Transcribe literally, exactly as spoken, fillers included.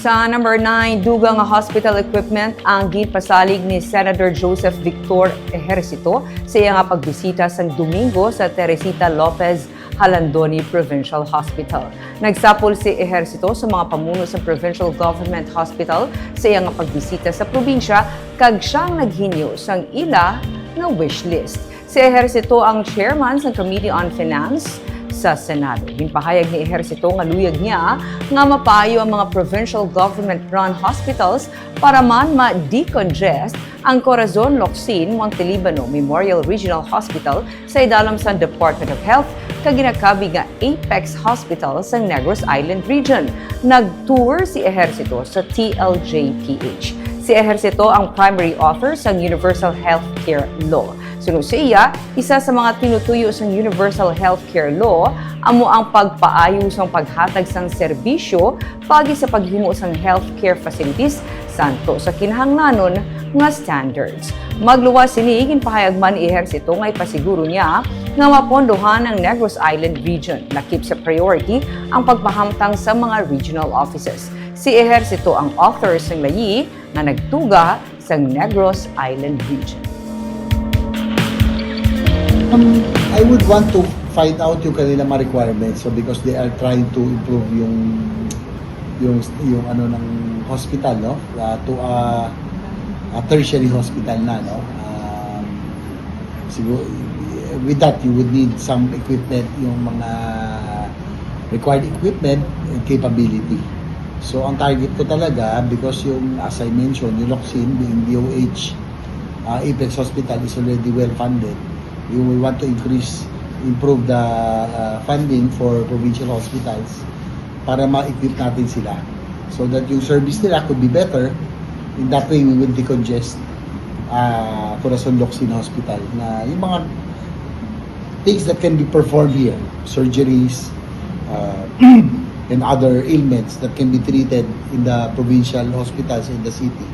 Sa number nine, dugang nga hospital equipment ang ginpasalig ni Senator Joseph Victor Ejercito sa iya nga pagbisita sang Domingo sa Teresita Lopez Jalandoni Provincial Hospital. Nagsapol si Ejercito sa mga pamuno sa Provincial Government Hospital sa iya nga pagbisita sa probinsya, kag siyang naghinyo sang ila nga wish list. Si Ejercito ang chairman sang Committee on Finance sa Senado. Ginpahayag ni Ejercito nga luyag niya nga mapaayo ang mga provincial government-run hospitals para man ma-decongest ang Corazon Locsin Montelibano Memorial Regional Hospital sa idalom sang Department of Health kag ginakabig nga apex hospital sa Negros Island Region. Nag-tour si Ejercito sa T L J P H. Si Ejercito ang primary author sang Universal Health Care Law. Suno sa iya, isa sa mga tinutuyo sang Universal Health Care Law amo ang pagpaayo sang paghatag sang serbisyo paagi sa paghimo sang healthcare facilities santo sa kinahanglanon nga standards. Magluwas sini, ginpahayag man ni Ejercito nga ipasiguro niya nga mapondohan ang Negros Island Region. Lakip sa priority ang pagpahamtang sa mga regional offices. Si Ejercito ang author sang layi nga nagtuga sang Negros Island Region. Um, I would want to find out yung kanilang mga requirements, so, because they are trying to improve yung yung yung ano ng hospital, no? Uh, to a, a tertiary hospital na, no? Um, siguro, with that, you would need some equipment, yung mga required equipment and capability. So, ang target ko talaga, because yung, as I mentioned, yung Locsin being D O H, uh, Apex Hospital is already well funded. We will want to increase, improve the uh, funding for provincial hospitals para ma-equip natin sila. So that yung service nila could be better. In that way, we will decongest uh, Corazon Locsin Hospital. Na yung mga things that can be performed here, surgeries, uh, and other ailments that can be treated in the provincial hospitals in the city.